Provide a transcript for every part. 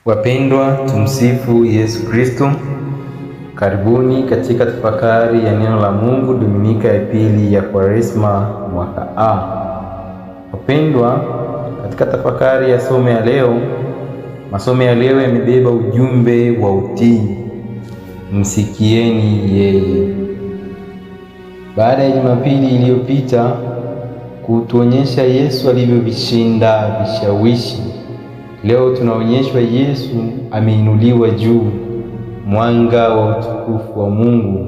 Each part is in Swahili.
Wapendwa, tumsifu Yesu Kristo. Karibuni katika tafakari ya neno la Mungu, Dominika ya pili ya Kwaresma mwaka A. Wapendwa, katika tafakari ya somo ya leo, masomo ya leo yamebeba ujumbe wa utii, msikieni yeye. Baada ya Jumapili iliyopita kutuonyesha Yesu alivyovishinda vishawishi, leo tunaonyeshwa Yesu ameinuliwa juu, mwanga wa utukufu wa Mungu,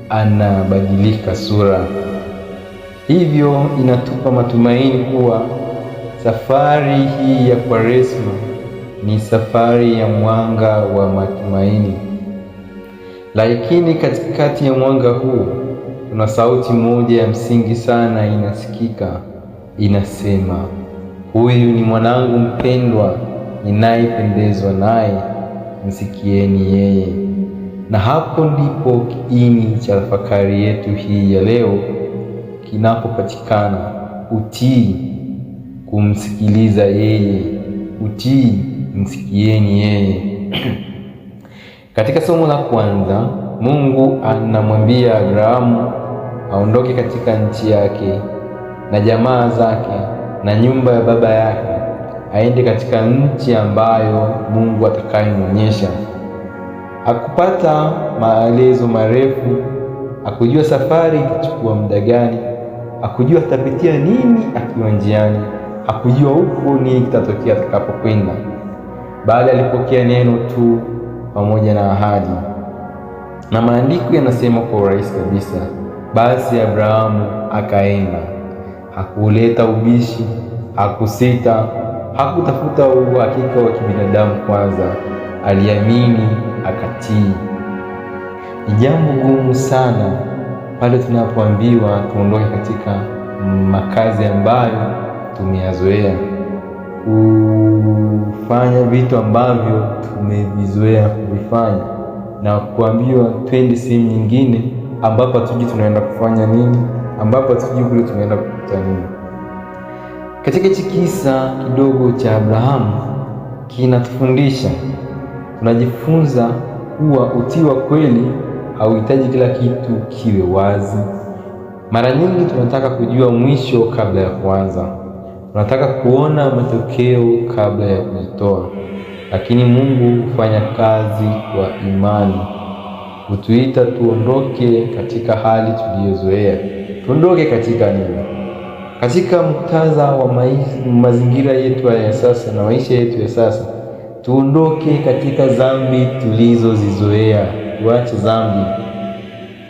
anabadilika sura. Hivyo inatupa matumaini kuwa safari hii ya Kwaresma ni safari ya mwanga wa matumaini. Lakini katikati ya mwanga huu kuna sauti moja ya msingi sana inasikika, inasema: huyu ni mwanangu mpendwa, ninayependezwa naye, msikieni yeye. Na hapo ndipo kiini cha tafakari yetu hii ya leo kinapopatikana: utii, kumsikiliza yeye, utii, msikieni yeye. Katika somo la kwanza, Mungu anamwambia Abrahamu aondoke katika nchi yake na jamaa zake na nyumba ya baba yake, aende katika nchi ambayo Mungu atakayemwonyesha. Hakupata maelezo marefu, hakujua safari itachukua muda gani, hakujua atapitia nini akiwa njiani, hakujua huko nini kitatokea atakapokwenda, bali alipokea neno tu pamoja na ahadi. Na maandiko yanasema kwa urahisi kabisa, basi Abrahamu akaenda. Hakuleta ubishi, hakusita, hakutafuta uhakika wa kibinadamu kwanza. Aliamini akatii. Ni jambo gumu sana pale tunapoambiwa tuondoke katika makazi ambayo tumeyazoea, kufanya vitu ambavyo tumevizoea kuvifanya, na kuambiwa twende sehemu nyingine ambapo hatujui tunaenda kufanya nini, ambapo hatujui kule tunaenda kukuta nini. Katika hichi kisa kidogo cha Abrahamu kinatufundisha, tunajifunza kuwa utii wa kweli hauhitaji kila kitu kiwe wazi. Mara nyingi tunataka kujua mwisho kabla ya kuanza, tunataka kuona matokeo kabla ya kujitoa, lakini Mungu hufanya kazi kwa imani. Hutuita tuondoke katika hali tuliyozoea. Tuondoke katika nini? Katika muktadha wa mazingira yetu ya sasa na maisha yetu ya sasa, tuondoke katika dhambi tulizozizoea, tuache dhambi.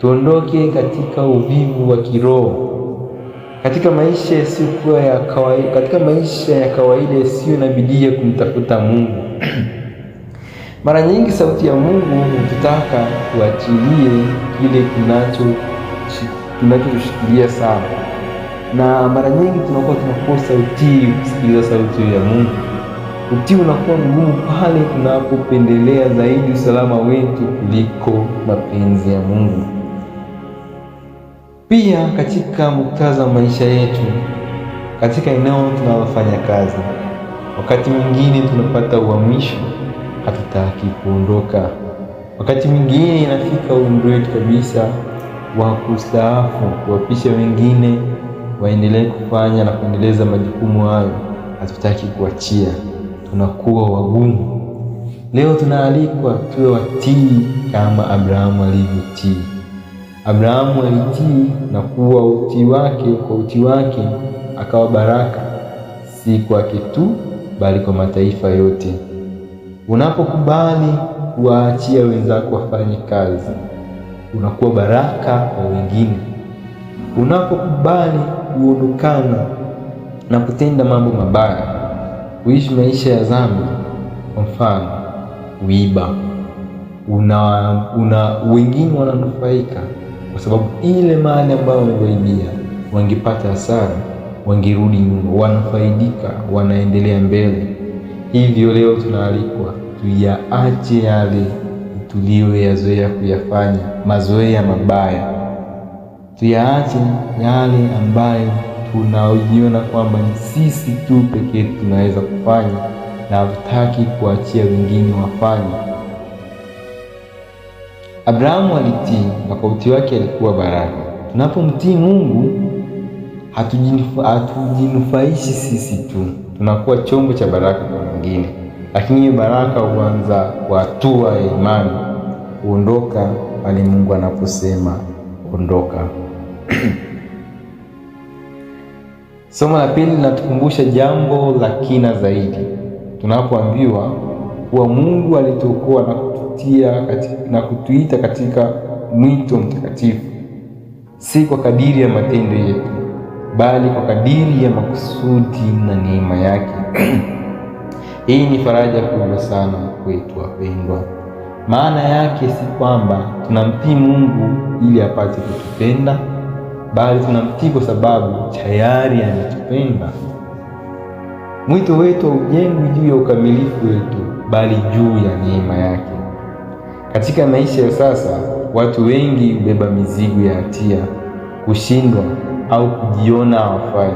Tuondoke katika uvivu wa kiroho, katika maisha yasiyokuwa ya kawaida, katika maisha ya kawaida yasiyo na bidii ya kumtafuta Mungu. Mara nyingi sauti ya Mungu hututaka tuachilie kile kinachotushikilia sana, na mara nyingi tunakuwa tunakosa utii kusikiliza sauti ya Mungu. Utii unakuwa mgumu pale tunapopendelea zaidi usalama wetu kuliko mapenzi ya Mungu. Pia katika muktadha wa maisha yetu, katika eneo tunalofanya kazi, wakati mwingine tunapata uhamisho, hatutaki kuondoka. Wakati mwingine inafika umri wetu kabisa wa kustaafu, kuwapisha wengine waendelee kufanya na kuendeleza majukumu hayo, hatutaki kuachia, tunakuwa wagumu. Leo tunaalikwa tuwe watii kama Abrahamu alivyotii. Abrahamu alitii na kuwa utii wake, kwa utii wake akawa baraka, si kwake tu, bali kwa mataifa yote. Unapokubali kuwaachia wenzako wafanye kazi, unakuwa baraka kwa wengine. Unapokubali kuondokana na kutenda mambo mabaya, kuishi maisha ya dhambi, kwa mfano kuiba, una wengine wananufaika kwa sababu ile mali ambayo wamewaibia wangepata hasara, wangerudi nyuma, wanafaidika, wanaendelea mbele. Hivyo leo tunaalikwa tuyaache yale tuliyoyazoea kuyafanya, mazoea mabaya, tuyaache yale ambayo tunajiona kwamba ni sisi tu pekee tunaweza kufanya, na hatutaki kuachia wengine wafanye. Abrahamu alitii na kwa utii wake alikuwa baraka. Tunapomtii Mungu hatujinufaishi sisi tu, tunakuwa chombo cha baraka kwa mwingine. Lakini hiyo baraka huanza kwa hatua ya imani, kuondoka pale Mungu anaposema ondoka. Somo la pili linatukumbusha jambo la kina zaidi, tunapoambiwa kuwa Mungu alituokoa na kututia na kutuita katika mwito mtakatifu, si kwa kadiri ya matendo yetu, bali kwa kadiri ya makusudi na neema yake. Hii ni faraja kubwa sana kwetu wapendwa. Maana yake si kwamba tunamtii Mungu ili apate kutupenda, bali tunamtii kwa sababu tayari ametupenda. Mwito wetu haujengwi juu ya ukamilifu wetu, bali juu ya neema yake. Katika maisha ya sasa, watu wengi hubeba mizigo ya hatia, kushindwa au kujiona hawafai.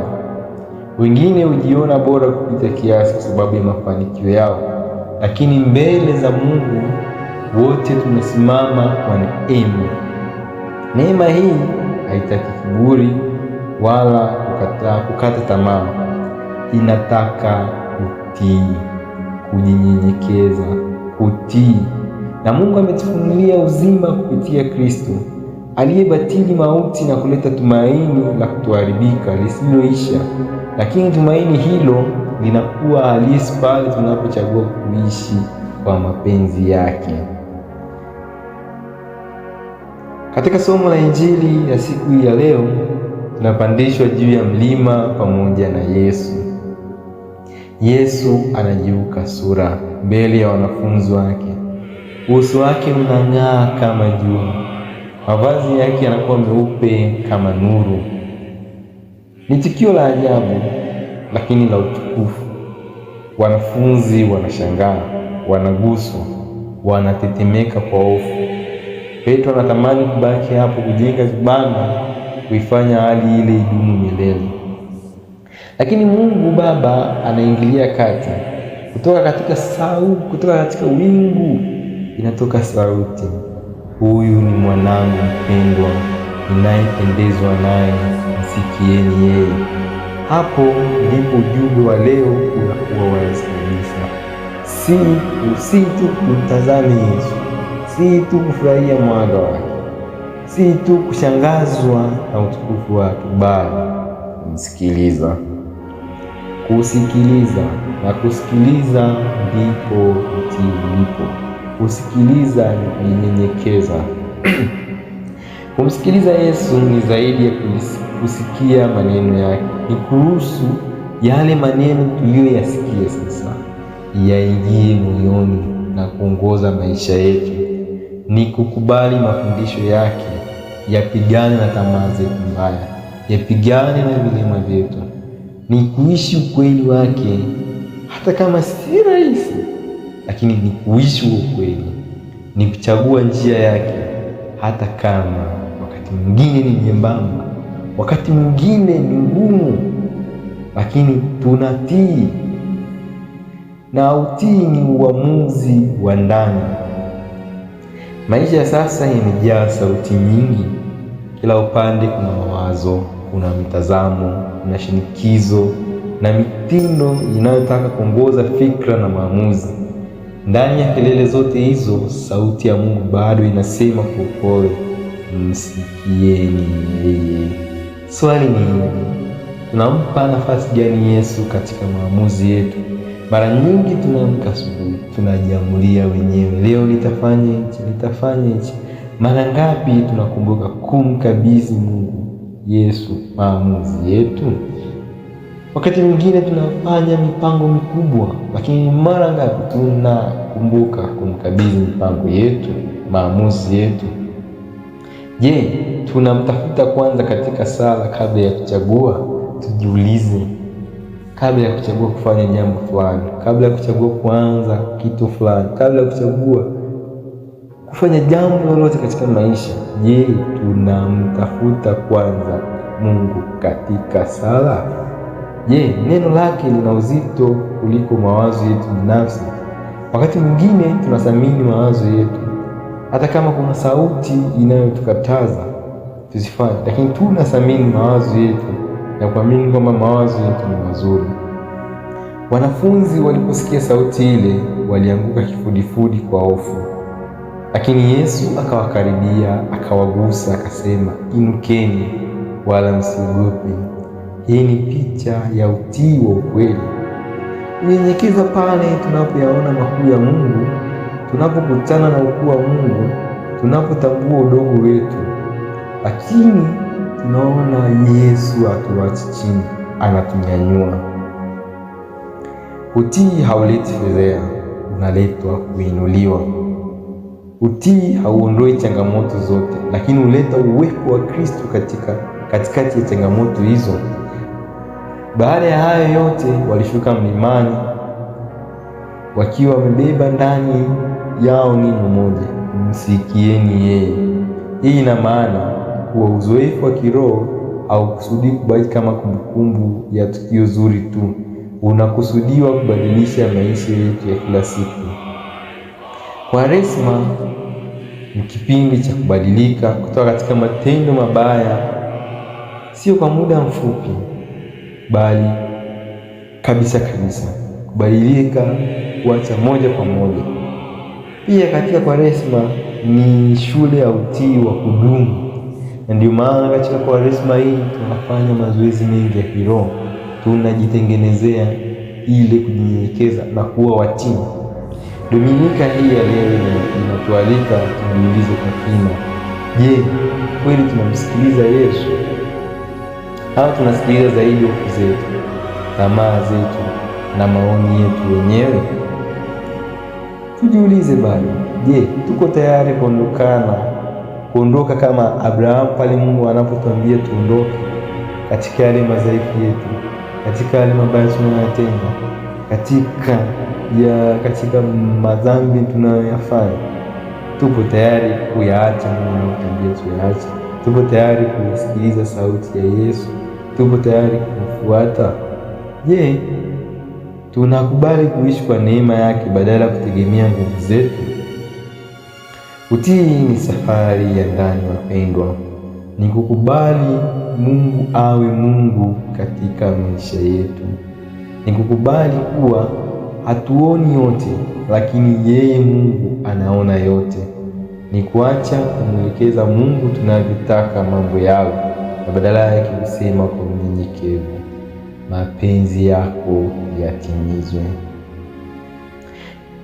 Wengine hujiona bora kupita kiasi kwa sababu ya mafanikio yao, lakini mbele za Mungu wote tumesimama kwa neema. Neema hii haitaki kiburi wala kukata tamaa, inataka kutii, kujinyenyekeza, kutii. Na Mungu ametufunulia uzima kupitia Kristo aliyebatili mauti na kuleta tumaini la kutoharibika lisiloisha. Lakini tumaini hilo linakuwa halisi pale tunapochagua kuishi kwa mapenzi yake. Katika somo la Injili ya siku hii ya leo, tunapandishwa juu ya mlima pamoja na Yesu. Yesu anajiuka sura mbele ya wanafunzi wake. Uso wake unang'aa kama jua, mavazi yake yanakuwa meupe kama nuru. Ni tukio la ajabu, lakini la utukufu. Wanafunzi wanashangaa, wanaguswa, wanatetemeka kwa hofu. Petro anatamani kubaki hapo, kujenga vibanda, kuifanya hali ile idumu milele, lakini Mungu Baba anaingilia kati. Kutoka katika wingu inatoka sauti, huyu ni mwanangu mpendwa, ninayependezwa naye, msikieni yeye. Hapo ndipo ujumbe wa leo unakuwa wazi kabisa. Si tu kumtazame Yesu, si tu kufurahia mwanga wake, si tu kushangazwa na utukufu wake, bali kumsikiliza. Kusikiliza na kusikiliza ndipo utii ulipo. Kusikiliza ni kujinyenyekeza. Kumsikiliza Yesu ni zaidi ya kusikia maneno yake, ni kuruhusu yale maneno tuliyoyasikia sasa yaingie moyoni na kuongoza maisha yetu. Ni kukubali mafundisho yake yapigane na tamaa zetu mbaya, yapigane na vilema vyetu. Ni kuishi ukweli wake hata kama si rahisi, lakini ni kuishi huo ukweli, ni kuchagua njia yake hata kama wakati mwingine ni nyembamba, wakati mwingine ni ngumu, lakini tunatii. Na utii ni uamuzi wa ndani. Maisha ya sasa yamejaa sauti nyingi. Kila upande kuna mawazo, kuna mtazamo, kuna shinikizo na mitindo inayotaka kuongoza fikra na maamuzi. Ndani ya kelele zote hizo, sauti ya Mungu bado inasema kwa upole, msikieni yeye. Swali ni hili, tunampa nafasi gani Yesu katika maamuzi yetu? Mara nyingi tunaamka asubuhi, tunajiamulia wenyewe, leo nitafanya hichi, nitafanya hichi. Mara ngapi tunakumbuka kumkabidhi Mungu Yesu maamuzi yetu? Wakati mwingine tunafanya mipango mikubwa, lakini mara ngapi tunakumbuka kumkabidhi mipango yetu, maamuzi yetu? Je, tunamtafuta kwanza katika sala kabla ya kuchagua? Tujiulize kabla ya kuchagua kufanya jambo fulani, kabla ya kuchagua kuanza kitu fulani, kabla ya kuchagua kufanya jambo lolote katika maisha, je, tunamtafuta kwanza Mungu katika sala? Je, neno lake lina uzito kuliko mawazo yetu binafsi? Wakati mwingine tunathamini mawazo yetu, hata kama kuna sauti inayotukataza tusifanye, lakini tunathamini mawazo yetu na kuamini kwamba mawazo yetu ni mazuri. Wanafunzi waliposikia sauti ile walianguka kifudifudi kwa hofu, lakini Yesu akawakaribia, akawagusa, akasema, inukeni wala msiogope. Hii ni picha ya utii wa ukweli. Kunyenyekeza pale tunapoyaona makuu ya Mungu, tunapokutana na ukuu wa Mungu, tunapotambua udogo wetu, lakini tunaona Yesu atuachi chini, anatunyanyua. Utii hauleti fedheha, unaletwa kuinuliwa. Utii hauondoi changamoto zote, lakini huleta uwepo wa Kristo katika katikati ya changamoto hizo. Baada ya hayo yote, walishuka mlimani wakiwa wamebeba ndani yao neno moja, msikieni yeye. Hii ina maana kuwa uzoefu wa kiroho haukusudii kubaki kama kumbukumbu ya tukio zuri tu, unakusudiwa kubadilisha maisha yetu ya kila siku. Kwaresma ni kipindi cha kubadilika kutoka katika matendo mabaya, sio kwa muda mfupi, bali kabisa kabisa, kubadilika, kuacha moja kwa moja. Pia katika Kwaresma ni shule ya utii wa kudumu, na ndio maana katika Kwaresma hii tunafanya mazoezi mengi ya kiroho, tunajitengenezea ile kujinyenyekeza na kuwa watii. Dominika hii ya leo inatualika tujiulize kwa kina: je, kweli tunamsikiliza Yesu au tunasikiliza zaidi hofu zetu, tamaa zetu na maoni yetu wenyewe? Tujiulize bado, je, tuko tayari kuondoka kama Abrahamu pale Mungu anapotuambia tuondoke katika yale madhaifu yetu, katika yale mabaya tunayoyatenda, katika madhambi tunayoyafanya? Tupo tayari kuyaacha Mungu anapotuambia tuyaache? Tupo tayari kusikiliza sauti ya Yesu? Tupo tayari kumfuata? Je, tunakubali kuishi kwa neema yake badala ya kutegemea nguvu zetu? Utii ni safari ya ndani, wapendwa, ni kukubali Mungu awe Mungu katika maisha yetu, ni kukubali kuwa hatuoni yote, lakini yeye Mungu anaona yote, ni kuacha kumwelekeza Mungu tunavyotaka mambo yawe na badala yake kusema kwa unyenyekevu, mapenzi yako yatimizwe.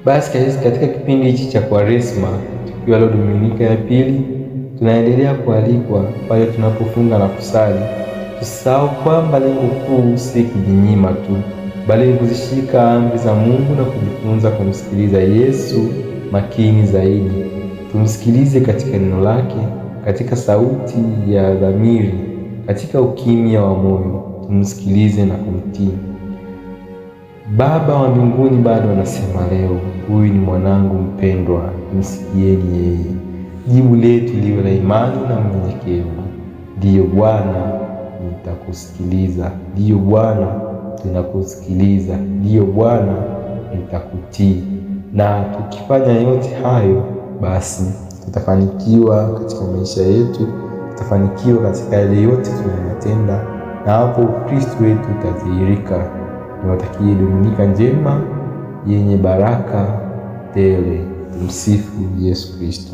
Basi katika kipindi hichi cha Kwaresma, tukiwa leo Dominika ya pili, tunaendelea kualikwa pale tunapofunga na kusali, tusahau kwamba lengo kuu si kujinyima tu, bali ni kuzishika amri za Mungu na kujifunza kumsikiliza Yesu makini zaidi. Tumsikilize katika neno lake, katika sauti ya dhamiri, katika ukimya wa moyo, tumsikilize na kumtii. Baba wa mbinguni bado anasema leo, huyu ni mwanangu mpendwa, msikieni yeye. Jibu letu liwe la imani na unyenyekevu. Ndiyo Bwana, nitakusikiliza. Ndiyo Bwana, tunakusikiliza. Ndiyo Bwana, nitakutii. Na tukifanya yote hayo, basi tutafanikiwa katika maisha yetu, tutafanikiwa katika yale yote tunayotenda, na hapo Ukristo wetu utadhihirika. Niwatakie Dominika njema yenye baraka tele. Tumsifu Yesu Kristo.